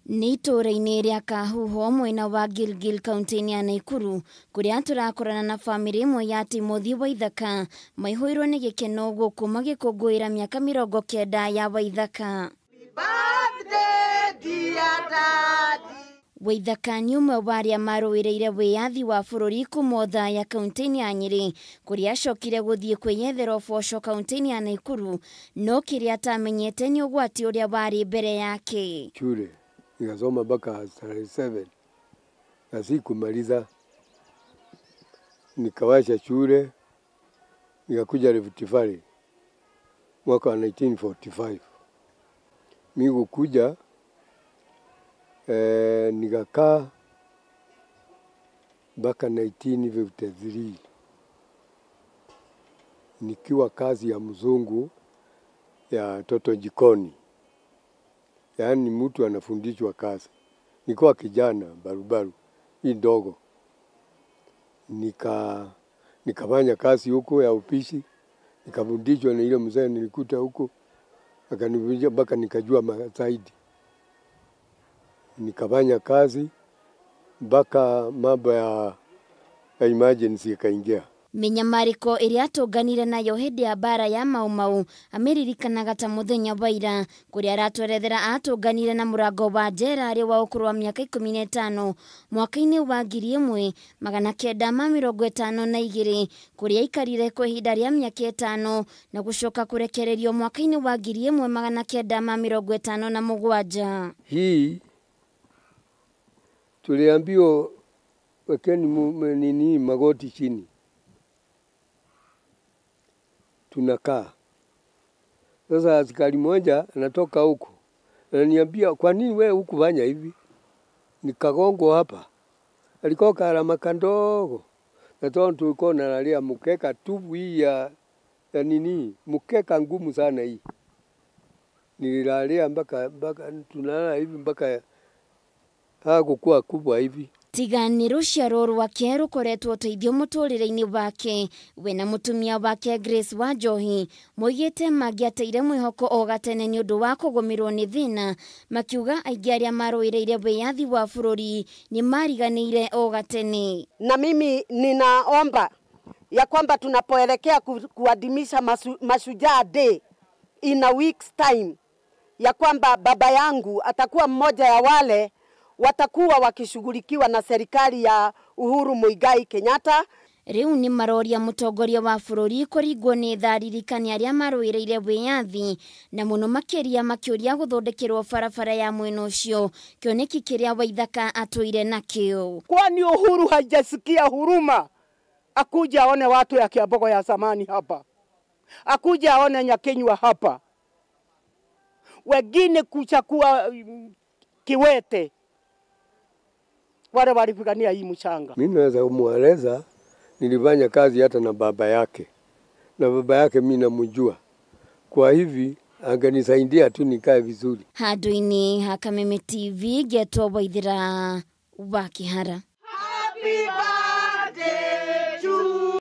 Nĩ itũũra-inĩ rĩa Kahuho mwena wa Gilgil kaunti-inĩ ya Nakuru kũrĩa tũrakorana na bamĩrĩ ĩmwe ya Timothy Waithaka maihũirwo nĩ gĩkeno gũkũ magĩkũngũĩra mĩaka 90 ya Waithaka. Waithaka nĩ ũmwe wa arĩa marũĩrĩire wĩyathi wa bũrũri kuma Othaya kaunti-inĩ ya Nyĩrĩ kũrĩa acokire gũthiĩ kwĩyethera ũboco kaunti-inĩ ya Nakuru, no kĩrĩa atamenyete nĩ ũgwati ũrĩa warĩ mbere yake. Shule nikasoma mpaka standard 7 na sikumaliza, nikawasha shule nikakuja Rift Valley mwaka wa 1945. Mimi kukuja nikakaa mpaka 1953 nikiwa kazi ya mzungu ya toto jikoni, yaani mtu anafundishwa kazi. Nilikuwa kijana barubaru hii ndogo, nikafanya kazi huko ya upishi, nikafundishwa na ile mzee nilikuta huko, akanifundisha mpaka nikajua zaidi. Nikafanya kazi mpaka mambo ya emergency ikaingia. Mĩnyamarĩko ĩrĩa atũnganire nayo hĩndĩ ya mbara ya Mau Mau amĩririkanaga ta mũthenya wa ira, kũrĩa aratwerethera atũnganire na mũrango wa njera arĩ wa ũkũrũ wa mĩaka 15 mwaka-inĩ wa 1952 kũrĩa aikarire kwa ihinda rĩa mĩaka 5 na gũcoka kũrekererio mwaka-inĩ wa 1957. Hii tuliambiwa wekeni nini magoti chini, tunakaa. Sasa askari mmoja anatoka huko ananiambia, kwa nini wewe hukufanya hivi? Nikagongo hapa, alikuwa karama kandogo na tulikuwa tunalalia mkeka tubu hii ya nini, mkeka ngumu sana hii. Nililalia mpaka tunalala hivi mpaka hakukuwa kubwa hivi. Tiga nĩ rũciaro rwake rũkoretwo ũteithio mũtũrĩre-inĩ wake, we na mũtumia wake Grace Wanjohi moigĩte mangĩateire mwĩhoko o gatene nĩ ũndũ wa kũgũmĩrwo nĩ thĩna, makiuga aingĩ arĩa marũĩrĩire wĩyathi wa bũrũri nĩ mariganĩire o gatene. Na mimi ninaomba ya kwamba tunapoelekea kuadhimisha Mashujaa Day in a week's time, ya kwamba baba yangu atakuwa mmoja ya wale watakuwa wakishughulikiwa na serikali ya Uhuru Muigai Kenyatta. Rĩu nĩ maroria mũtongoria wa bũrũri kũringwo nĩ tharirikani arĩa marũĩrĩire wĩyathi na mũno makĩria makĩũria gũthondekerwo barabara ya mwena ũcio, kĩoneki kĩrĩa Waithaka atũire nakĩo. Kwani Uhuru hajasikia huruma akuja aone watu ya Kiambogo ya zamani hapa, akuja aone Nyakinyua hapa, wengine kuchakua kiwete wale walipigania hii mchanga. Mimi naweza kumueleza nilifanya kazi hata na baba yake, na baba yake mimi namjua, kwa hivi angenisaidia tu nikae vizuri. Handũ-inĩ ha Kameme TV ngetwo Waithira wa Kĩhara. Happy birthday.